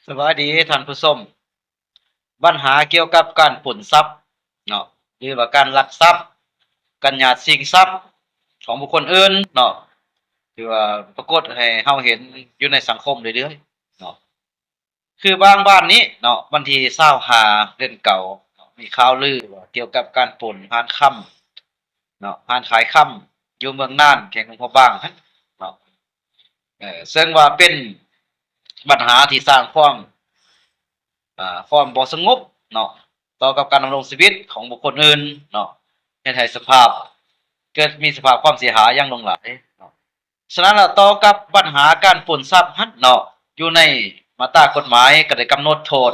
ສະບາຍດີທ່ານຜູ້ຊົມ. ບັນຫາກ່ຽວກັບການປຸ້ນຊັບເນາະ ຫຼືວ່າການລັກຊັບ, ການຫຍາດຊິງຊັບຂອງບຸກຄົນອື່ນເນາະ ຖືວ່າປາກົດໃຫ້ເຮົາເຫັນຢູ່ໃນສັງຄົມເລື້ອຍໆເນາະ. ຄືບາງບ້ານນີ້ເນາະ ວັນທີຊາວຫ້າເດືອນເກົ້າເນາະ ມີຂ່າວລືວ່າກ່ຽວກັບການປຸ້ນຮ້ານຄຳເນາະ ຮ້ານຂາຍຄຳຢູ່ເມືອງນານ ແຂວງຫຼວງພະບາງຫັ້ນເນາະ. ເຊິ່ງວ່າເປັນບັນຫາທີ່ສ້າງຄວາມ ອາ ຄວາມບໍ່ສະຫງົບເນາະ ຕໍ່ກັບການດຳລົງຊີວິດຂອງບຸກຄົນອື່ນເນາະ ເຮັດໃຫ້ສະພາບ ເກີດມີສະພາບຄວາມເສຍຫາຍຢ່າງຫຼວງຫຼາຍເນາະ. ສະນັ້ນລະ ຕໍ່ກັບບັນຫາການປຸ້ນຊັບຫັ້ນເນາະ ຢູ່ໃນມາດຕາກົດໝາຍກໍໄດ້ກຳນົດໂທດ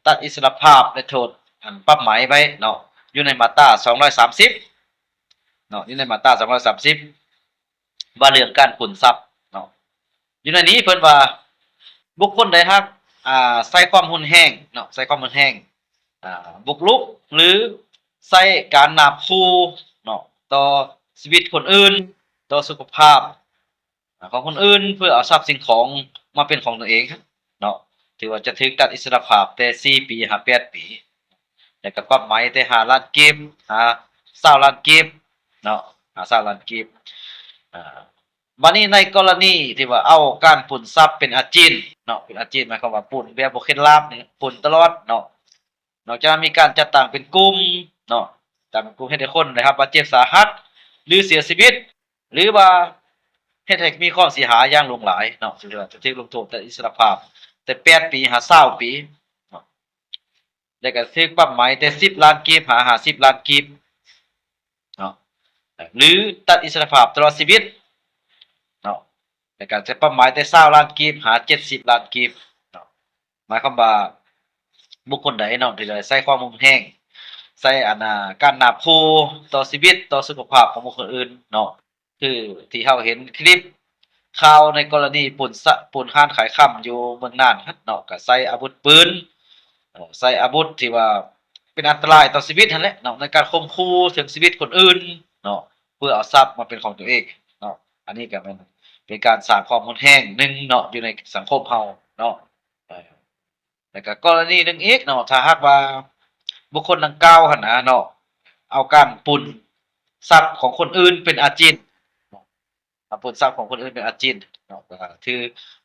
ຕັດອິດສະຫຼະພາບ ແລະ ໂທດ ອັນ ປັບໃໝໄວ້ເນາະ ຢູ່ໃນມາດຕາສອງຮ້ອຍສາມສິບເນາະ ຢູ່ໃນມາດຕາສອງຮ້ອຍສາມສິບ ວ່າເລື່ອງການປຸ້ນຊັບເນາະ. ຢູ່ໃນນີ້ເພິ່ນວ່າ ບຸກຄົນໃດຫາກ ອາ ໃຊ້ຄວາມຮຸນແຮງເນາະ ໃຊ້ຄວາມຮຸນແຮງ ອາ ບຸກລຸກ ຫຼື ໃຊ້ການນາບຂູ່ເນາະ ຕໍ່ຊີວິດຄົນອື່ນ ຕໍ່ສຸຂະພາບ ອາ ຂອງຄົນອື່ນ ເພື່ອເອົາຊັບສິ່ງຂອງມາເປັນຂອງຕົນເອງເນາະ ຖືວ່າຈະຖືກຕັດອິດສະຫຼະພາບແຕ່ສີ່ປີຫາແປດປີ ແລະ ກໍປັບໃໝແຕ່ຫ້າລ້ານກີບຫາຊາວລ້ານກີບເນາະ ຫາຊາວລ້ານກີບ. ອາ ບາດນີ້ໃນກໍລະນີທີ່ວ່າເອົາການປຸ້ນຊັບເປັນອາຈີບເນາະ ເປັນອາຈີບ ໝາຍຄວາມວ່າປຸ້ນແບບບໍ່ເຂັດລາບນີ້ ປຸ້ນຕະຫຼອດເນາະ. ນອກຈາກນັ້ນມີການຈັດຕັ້ງເປັນກຸ່ມເນາະ ຕັ້ງເປັນກຸ່ມເຮັດໃຫ້ຄົນໄດ້ຮັບບາດເຈັບສາຫັດ ຫຼື ເສຍຊີວິດ ຫຼືວ່າເຮັດໃຫ້ມີຄວາມເສຍຫາຍຢ່າງຫຼວງຫຼາຍເນາະ ຖືວ່າຈະຖືກລົງໂທດຕັດອິດສະຫຼະພາບແຕ່ແປດປີຫາຊາວປີເນາະ ແລະ ກໍຖືກປັບໃໝແຕ່ສິບລ້ານກີບຫາຫ້າສິບລ້ານກີບເນາະ ຫຼື ຕັດອິດສະຫຼະພາບຕະຫຼອດຊີວິດເນາະ ແລະ ກໍຈະປັບໃໝແຕ່ຊາວລ້ານກີບຫາເຈັດສິບລ້ານກີບເນາະ. ໝາຍຄວາມວ່າບຸກຄົນໃດເນາະ ທີ່ໄດ້ໃຊ້ຄວາມຮຸນແຮງ ໃຊ້ ອັນ ອາ ການນາບຂູ່ຕໍ່ຊີວິດ ຕໍ່ສຸຂະພາບຂອງບຸກຄົນອື່ນເນາະ ຄືທີ່ເຮົາເຫັນຄລິບຂ່າວໃນກໍລະນີປຸ້ນ ປຸ້ນຮ້ານຂາຍຄຳຢູ່ເມືອງນານຫັ້ນເນາະ ກໍໃຊ້ອາວຸດປືນ ເອີ ໃຊ້ອາວຸດທີ່ວ່າເປັນອັນຕະລາຍຕໍ່ຊີວິດຫັ້ນແຫຼະເນາະ ໃນການຂົ່ມຂູ່ເຖິງຊີວິດຄົນອື່ນເນາະ ເພື່ອເອົາຊັບມາເປັນຂອງຕົວເອງເນາະ. ອັນນີ້ກໍແມ່ນເປັນການສ້າງຄວາມຮຸນແຮງໜຶ່ງເນາະ ຢູ່ໃນສັງຄົມເຮົາເນາະ. ເອີ ແລ້ວກໍກໍລະນີໜຶ່ງອີກເນາະ ຖ້າຫາກວ່າບຸກຄົນດັ່ງກ່າວຫັ້ນນະເນາະ ເອົາການປຸ້ນຊັບຂອງຄົນອື່ນເປັນອາຈີບ ເອົາປຸ້ນຊັບຂອງຄົນອື່ນເປັນອາຈີບເນາະ ກໍຖື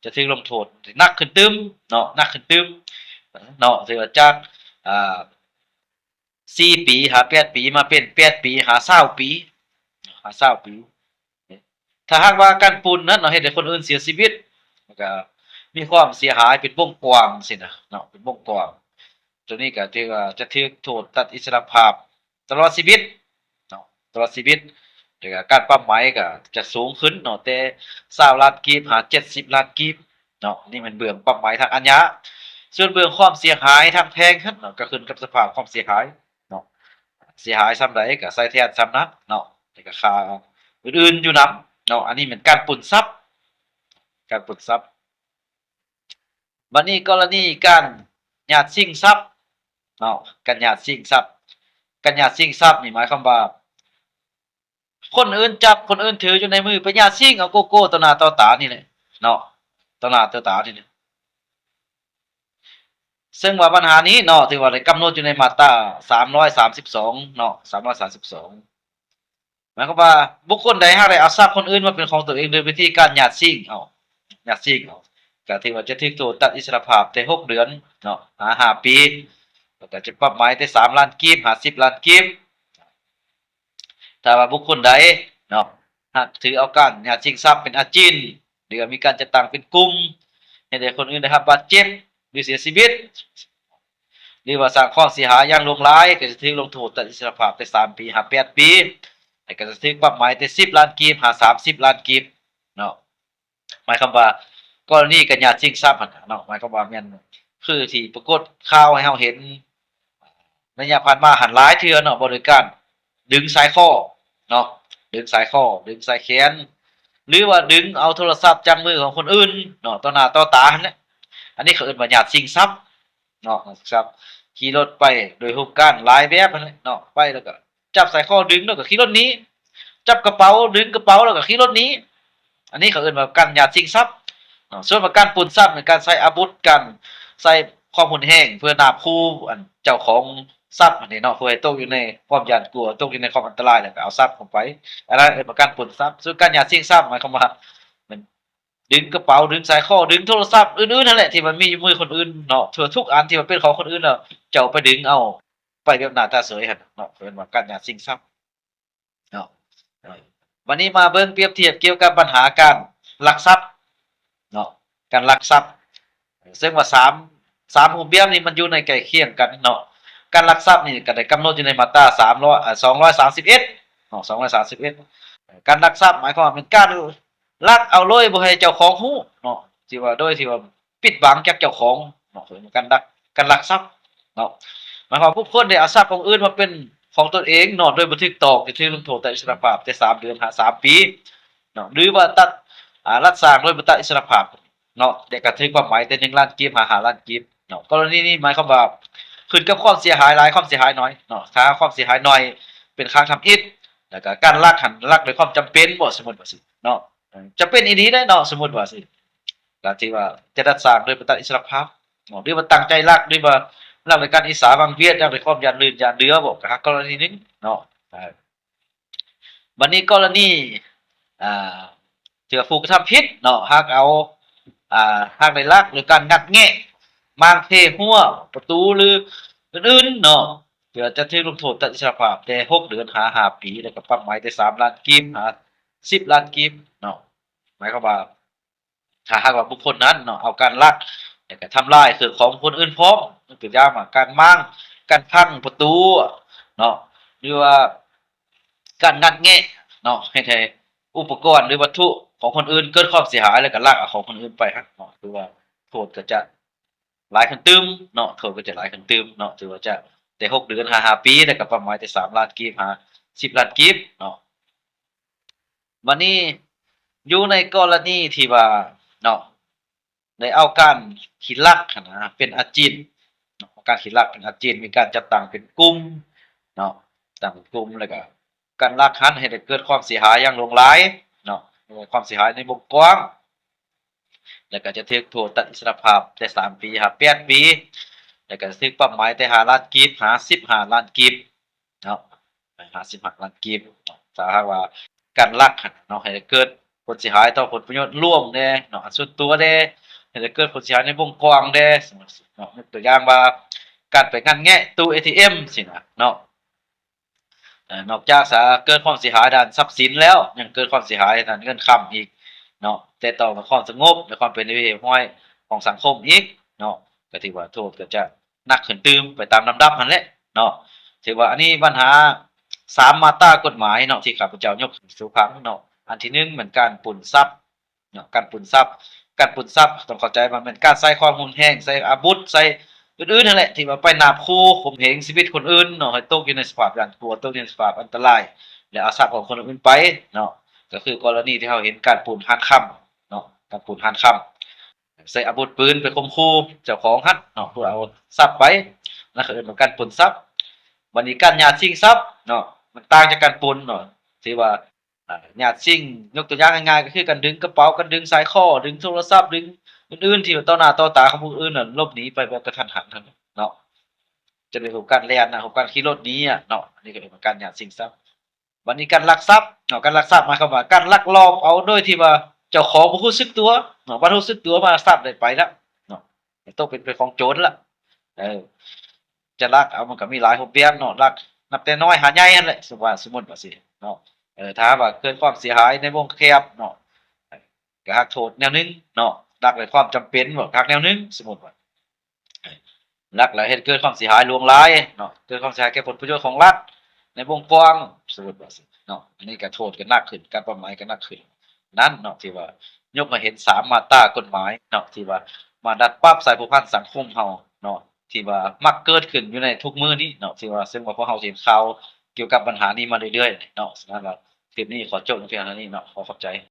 ຈະຖືກລົງໂທດໜັກຂຶ້ນຕື່ມເນາະ ໜັກຂຶ້ນຕື່ມເນາະ ຖືວ່າຈາກ ອາ ສີ່ປີຫາແປດປີ ມາເປັນແປດປີຫາຊາວປີ ຫາຊາວປີ. ຖ້າຫາກວ່າການປຸ້ນນັ້ນເນາະ ເຮັດໃຫ້ຄົນອື່ນເສຍຊີວິດ ແລ້ວກະມີຄວາມເສຍຫາຍເປັນວົງກວ້າງຊີ້ນະເນາະ ເປັນວົງກວ້າງ ໂຕນີ້ກະຖືວ່າຈະຖືກໂທດຕັດອິດສະຫຼະພາບຕະຫຼອດຊີວິດເນາະ ຕະຫຼອດຊີວິດ ແລ້ວກະການປັບໃໝກະຈະສູງຂຶ້ນເນາະ ແຕ່ຊາວລ້ານກີບຫາເຈັດສິບລ້ານກີບເນາະ. ນີ້ແມ່ນເບື້ອງປັບໃໝທາງອາຍາ ສ່ວນເບື້ອງຄວາມເສຍຫາຍທາງແພ່ງຫັ້ນເນາະ ກະຂຶ້ນກັບສະພາບຄວາມເສຍຫາຍ ເນາະ ເສຍຫາຍສ່ຳໃດກໍໃຊ້ແທນສ່ຳນັ້ນເນາະ ແລ້ວກໍຄ່າອື່ນໆຢູ່ນຳເນາະ. ອັນນີ້ແມ່ນການປຸ້ນຊັບ ການປຸ້ນຊັບ. ບັດນີ້ກໍລະນີການຫຍາດຊິງຊັບເນາະ ການຫຍາດຊິງຊັບ ການຫຍາດຊິງຊັບນີ້ໝາຍຄວາມວ່າ ຄົນອື່ນຈັບ ຄົນອື່ນຖືຢູ່ໃນມື ໄປຫຍາດຊິງເອົາໂກໂກ້ຕໍ່ໜ້າຕໍ່ຕານີ້ແຫຼະເນາະ ຕໍ່ໜ້າຕໍ່ຕານີ້ແຫຼະ. ເຊິ່ງວ່າບັນຫານີ້ເນາະ ຖືວ່າໄດ້ກຳນົດຢູ່ໃນມາດຕາສາມຮ້ອຍສາມສິບສອງເນາະ ສາມຮ້ອຍສາມສິບສອງ ໝາຍຄວາມວ່າ ບຸກຄົນໃດຫາກໄດ້ເອົາຊັບຄົນອື່ນມາເປັນຂອງຕົວເອງໂດຍວິທີການຫຍາດຊິງເອົາ ຫຍາດຊິງເອົາ ກໍຖືວ່າຈະຖືກໂທດຕັດອິດສະຫຼະພາບແຕ່ຫົກເດືອນເນາະ ຫາຫ້າປີ ແລ້ວກໍຈະປັບໃໝແຕ່ສາມລ້ານກີບຫາສິບລ້ານກີບ. ຖ້າວ່າບຸກຄົນໃດເນາະ ຫາກຖືເອົາການຫຍາດຊິງຊັບເປັນອາຈີບ ຫຼືວ່າມີການຈັດຕັ້ງເປັນກຸ່ມ ເຮັດໃຫ້ຄົນອື່ນໄດ້ຮັບບາດເຈັບ ຫຼືເສຍຊີວິດ ຫຼືວ່າສ້າງຄວາມເສຍຫາຍຢ່າງຫຼວງຫຼາຍ ກໍຈະຖືກລົງໂທດຕັດອິດສະຫຼະພາບແຕ່ສາມປີຫາແປດປີ ແລ້ວກໍຈະຖືກປັບໃໝແຕ່ສິບລ້ານກີບຫາສາມສິບລ້ານກີບເນາະ. ໝາຍຄວາມວ່າ ກໍລະນີການຫຍາດຊິງຊັບຫັ້ນນະເນາະ ໝາຍຄວາມວ່າແມ່ນຄືທີ່ປາກົດຂ່າວໃຫ້ເຮົາເຫັນໄລຍະຜ່ານມາຫັ້ນຫຼາຍເທື່ອເນາະ ບໍ່ໂດຍການດຶງສາຍຄໍເນາະ ດຶງສາຍຄໍ ດຶງສາຍແຂນ ຫຼືວ່າດຶງເອົາໂທລະສັບຈາກມືຂອງຄົນອື່ນເນາະ ຕໍ່ໜ້າຕໍ່ຕາຫັ້ນແຫຼະ. ອັນນີ້ເຂົາເອີ້ນວ່າຫຍາດຊິງຊັບເນາະ ຫຍາດຊິງຊັບ ຂີ່ລົດໄປໂດຍຮູບການຫຼາຍແບບຫັ້ນແຫຼະເນາະ ໄປແລ້ວກໍ ຈັບສາຍຄໍດຶງແລ້ວກໍຂີ່ລົດໜີ ຈັບກະເປົາດຶງກະເປົາແລ້ວກໍຂີ່ລົດໜີ. ອັນນີ້ເຂົາເອີ້ນວ່າການຫຍາດຊິງຊັບ ເນາະ. ສ່ວນວ່າການປຸ້ນຊັບ ແມ່ນການໃຊ້ອາວຸດ ການໃຊ້ຄວາມຮຸນແຮງເພື່ອນາບຂູ່ອັນເຈົ້າຂອງຊັບຫັ້ນເດເນາະ ເພື່ອໃຫ້ຕົກຢູ່ໃນຄວາມຢ້ານກົວ ຕົກຢູ່ໃນຄວາມອັນຕະລາຍ ແລ້ວກໍເອົາຊັບເຂົ້າໄປ ອັນນັ້ນເອີ້ນວ່າການປຸ້ນຊັບ. ສ່ວນການຫຍາດຊິງຊັບ ໝາຍຄວາມວ່າ ດຶງກະເປົາ ດຶງສາຍຄໍ ດຶງໂທລະສັບ ອື່ນໆ ຫັ້ນແຫຼະ ທີ່ມັນມີຢູ່ມືຄົນອື່ນເນາະ ທົ່ວທຸກອັນທີ່ວ່າເປັນຂອງຄົນອື່ນ ແລ້ວເຈົ້າໄປດຶງເອົາໄປແບບໜ້າຕາເສີຍຫັ້ນເນາະ ເອີ້ນວ່າການຫຍາດຊິງຊັບເນາະ. ເອີ ບັດນີ້ມາເບິ່ງປຽບທຽບກ່ຽວກັບບັນຫາການລັກຊັບເນາະ ການລັກຊັບ ເຊິ່ງວ່າສາມ ສາມຮູບແບບນີ້ມັນຢູ່ໃນໃກ້ຄຽງກັນເນາະ. ການລັກຊັບນີ້ກໍໄດ້ກຳນົດຢູ່ໃນມາດຕາສາມຮ້ອຍ ເອີ ສອງຮ້ອຍສາມສິບເອັດເນາະ ສອງຮ້ອຍສາມສິບເອັດ. ການລັກຊັບໝາຍຄວາມວ່າເປັນການ ລັກເອົາໂດຍບໍ່ໃຫ້ເຈົ້າຂອງຮູ້ເນາະ ທີ່ວ່າໂດຍທີ່ວ່າປິດບັງຈາກເຈົ້າຂອງເນາະ ເອີ້ນວ່າການລັກ ການລັກຊັບເນາະ. ໝາຍຄວາມວ່າບຸກຄົນໄດ້ເອົາຊັບຂອງອື່ນມາເປັນຂອງຕົນເອງເນາະ ໂດຍບໍ່ຖືກຕ້ອງ ຈະຖືກລົງໂທດຕັດອິດສະຫຼະພາບແຕ່ສາມເດືອນຫາສາມປີເນາະ ຫຼືວ່າຕັດ ອາ ລັດສ້າງໂດຍບໍ່ຕັດອິດສະຫຼະພາບເນາະ ແຕ່ກໍຖືກປັບໃໝແຕ່ໜຶ່ງລ້ານກີບຫາຫ້າລ້ານກີບເນາະ. ກໍລະນີນີ້ໝາຍຄວາມວ່າຂຶ້ນກັບຄວາມເສຍຫາຍຫຼາຍ ຄວາມເສຍຫາຍໜ້ອຍເນາະ. ຖ້າຄວາມເສຍຫາຍໜ້ອຍ ເປັນຄັ້ງທຳອິດ ແລ້ວກໍການລັກຫັ້ນ ລັກດ້ວຍຄວາມຈຳເປັນບໍ ສົມມຸດວ່າຊີ້ເນາະ ຈຳເປັນອີ່ຫຼີເດ້ເນາະ ສົມມຸດວ່າຊີ້ ກໍຖືວ່າຈະລັດສ້າງໂດຍບໍ່ຕັດອິດສະຫຼະພາບເນາະ ຫຼືວ່າຕັ້ງໃຈລັກ ຫຼືວ່າລັກໂດຍການອິດສາຫວັງວຽດ ລັກໂດຍຄວາມຢ້ານລື່ນຢ້ານເຫຼືອບໍ ກໍຫາກກໍລະນີໜຶ່ງເນາະ. ບັດນີ້ກໍລະນີ ອ່າ ເທື່ອຜູ້ກະທຳຜິດເນາະ ຫາກເອົາ ອ່າ ຫາກໄດ້ລັກໂດຍການງັດແງະ ມ້າງເທຮົ້ວ ປະຕູ ຫຼື ອື່ນໆເນາະ ເພື່ອຈະຖືກລົງໂທດຕັດອິດສະຫຼະພາບແຕ່ຫົກເດືອນຫາຫ້າປີ ແລ້ວກໍປັບໃໝແຕ່ສາມລ້ານກີບຫາສິບລ້ານກີບເນາະ. ໝາຍຄວາມວ່າ ຖ້າຫາກວ່າບຸກຄົນນັ້ນເນາະ ເອົາການລັກ ແລ້ວກໍທຳລາຍເຄື່ອງຂອງຄົນອື່ນພ້ອມ ຍົກຕົວຢ່າງວ່າການມ້າງ ການພັງປະຕູເນາະ ຫຼືວ່າການງັດແງະເນາະ ເຮັດໃຫ້ອຸປະກອນ ຫຼືວັດຖຸຂອງຄົນອື່ນເກີດຄວາມເສຍຫາຍ ແລ້ວກໍລັກເອົາຂອງຄົນອື່ນໄປຫັ້ນເນາະ ຖືວ່າໂທດກໍຈະ ຫຼາຍຂຶ້ນຕື່ມເນາະ ໂທດກໍຈະຫຼາຍຂຶ້ນຕື່ມເນາະ ຖືວ່າຈະແຕ່ຫົກເດືອນຫາຫ້າປີ ແລ້ວກໍປັບໃໝແຕ່ສາມລ້ານກີບຫາສິບລ້ານກີບເນາະ. ບັດນີ້ຢູ່ໃນກໍລະນີທີ່ວ່າເນາະ ໄດ້ເອົາການຂີ້ລັກຫັ້ນນະ ເປັນອາຈີບເນາະ ເອົາການຂີ້ລັກເປັນອາຈີບ ມີການຈັດຕັ້ງເປັນກຸ່ມເນາະ ຕັ້ງເປັນກຸ່ມ ແລ້ວກໍການລັກຫັ້ນເຮັດໃຫ້ເກີດຄວາມເສຍຫາຍຢ່າງຫຼວງຫຼາຍເນາະ ຄວາມເສຍຫາຍໃນວົງກວ້າງ ແລ້ວກໍຈະຖືກໂທດຕັດອິດສະຫຼະພາບແຕ່ສາມປີຫາແປດປີ ແລ້ວກໍຈະຖືກປັບໃໝແຕ່ຫ້າລ້ານກີບຫາສິບຫ້າລ້ານກີບເນາະ ຫ້າສິບຫ້າລ້ານກີບເນາະ. ຖ້າຫາກວ່າການລັກຫັ້ນເນາະ ໃຫ້ເກີດຜົນເສຍຫາຍຕໍ່ຜົນປະໂຫຍດລວມແດ່ເນາະ ອັນສ່ວນຕົວແດ່ ໃຫ້ເກີດຜົນເສຍຫາຍໃນວົງກວ້າງແດ່ເນາະ ຍົກຕົວຢ່າງວ່າການໄປງັດແງະຕູ້ເອທີເອັມຊີ້ນະເນາະ ເອີ ນອກຈາກຈະເກີດຄວາມເສຍຫາຍດ້ານຊັບສິນແລ້ວ ຍັງເກີດຄວາມເສຍຫາຍດ້ານເງິນຄຳອີກເນາະ ແຕ່ຕໍ່ຄວາມສະຫງົບ ແລະ ຄວາມເປັນລະບຽບຮຽບຮ້ອຍຂອງສັງຄົມອີກເນາະ ກໍຖືວ່າໂທດກໍຈະໜັກຂຶ້ນຕື່ມໄປຕາມລຳດັບຫັ້ນແຫຼະເນາະ. ຖືວ່າອັນນີ້ບັນຫາສາມມາດຕາກົດໝາຍເນາະ ທີ່ຂ້າພະເຈົ້າຍົກຂຶ້ນສູ່ຟັງເນາະ. ອັນທີໜຶ່ງແມ່ນການປຸ້ນຊັບ ເນາະ ການປຸ້ນຊັບ ການປຸ້ນຊັບຕ້ອງເຂົ້າໃຈວ່າແມ່ນການໃຊ້ຄວາມຮຸນແຮງ ໃຊ້ອາວຸດ ໃຊ້ອື່ນໆຫັ້ນແຫຼະ ທີ່ວ່າໄປນາບຂູ່ຂົ່ມເຫງຊີວິດຄົນອື່ນເນາະ ໃຫ້ຕົກຢູ່ໃນສະພາບຢ້ານກົວ ຕົກຢູ່ໃນສະພາບອັນຕະລາຍ ແລະ ເອົາຊັບຂອງຄົນອື່ນໄປເນາະ. ກໍຄືກໍລະນີທີ່ເຮົາເຫັນການປຸ້ນຮ້ານຄຳເນາະ ການປຸ້ນຮ້ານຄຳ ໃຊ້ອາວຸດປືນໄປຂົ່ມຂູ່ເຈົ້າຂອງຫັ້ນເນາະ ເພື່ອເອົາຊັບໄປ ນັ້ນເຂົາເອີ້ນວ່າການປຸ້ນຊັບ. ບັດນີ້ການຫຍາດຊິງຊັບເນາະ ມັນຕ່າງຈາກການປຸ້ນເນາະ ທີ່ວ່າ ອາ ຫຍາດຊິງ ຍົກຕົວຢ່າງງ່າຍໆ ກໍຄືການດຶງກະເປົາ ການດຶງສາຍຄໍ ດຶງໂທລະສັບ ດຶງອື່ນໆ ທີ່ຕໍ່ໜ້າຕໍ່ຕາຂອງຜູ້ອື່ນນັ້ນ ຫຼົບໜີໄປແບບກະທັນຫັນຫັ້ນເນາະ ຈະໄດ້ຮູ້ການແລ່ນນະ ຮູ້ການຂີ່ລົດໜີອະເນາະ ອັນນີ້ກໍເອີ້ນວ່າການຫຍາດຊິງຊັບ. ບັດນີ້ການລັກຊັບເນາະ ການລັກຊັບໝາຍຄວາມວ່າການລັກລອບເອົາໂດຍທີ່ວ່າເຈົ້າຂອງບໍ່ຮູ້ສຶກຕົວເນາະ ບັດຮູ້ສຶກຕົວມາຊັບໄດ້ໄປລະເນາະ ຕົກເປັນ ເປັນຂອງໂຈນລະ ເອີ ຈະລັກເອົາມັນກໍມີຫຼາຍຮູບແບບເນາະ ລັກນັບແຕ່ນ້ອຍຫາໃຫຍ່ຫັ້ນແຫຼະ ສົມມຸດວ່າ ສົມມຸດວ່າຊີ້ເນາະ. ເອີ ຖ້າວ່າເກີດຄວາມເສຍຫາຍໃນວົງແຄບເນາະ ກໍຮັກໂທດແນວໜຶ່ງເນາະ ລັກດ້ວຍຄວາມຈຳເປັນເນາະ ກໍຮັກແນວໜຶ່ງ ສົມມຸດວ່າ ລັກແລ້ວເຮັດເກີດຄວາມເສຍຫາຍຫຼວງຫຼາຍເນາະ ເກີດຄວາມເສຍຫາຍແກ່ຜົນປະໂຫຍດຂອງລັດໃນວົງກວ້າງ ສົມມຸດວ່າຊີ້ເນາະ ອັນນີ້ກໍໂທດກໍໜັກຂຶ້ນ ການປັບໃໝກໍໜັກຂຶ້ນ ນັ້ນເນາະ ທີ່ວ່າຍົກໃຫ້ເຫັນສາມມາດຕາກົດໝາຍເນາະ ທີ່ວ່າມາດັດປັບສາຍພົວພັນສັງຄົມເຮົາເນາະ ທີ່ວ່າມັກເກີດຂຶ້ນຢູ່ໃນທຸກມື້ນີ້ເນາະ ທີ່ວ່າເຊິ່ງວ່າພວກເຮົາເຫັນຂ່າວກ່ຽວກັບບັນຫານີ້ມາເລື້ອຍໆເນາະ. ສະນັ້ນວ່າຄລິບນີ້ຂໍຈົບລງພຽງເທົ່ານີ້ເນາະ ຂໍຂອບໃຈ.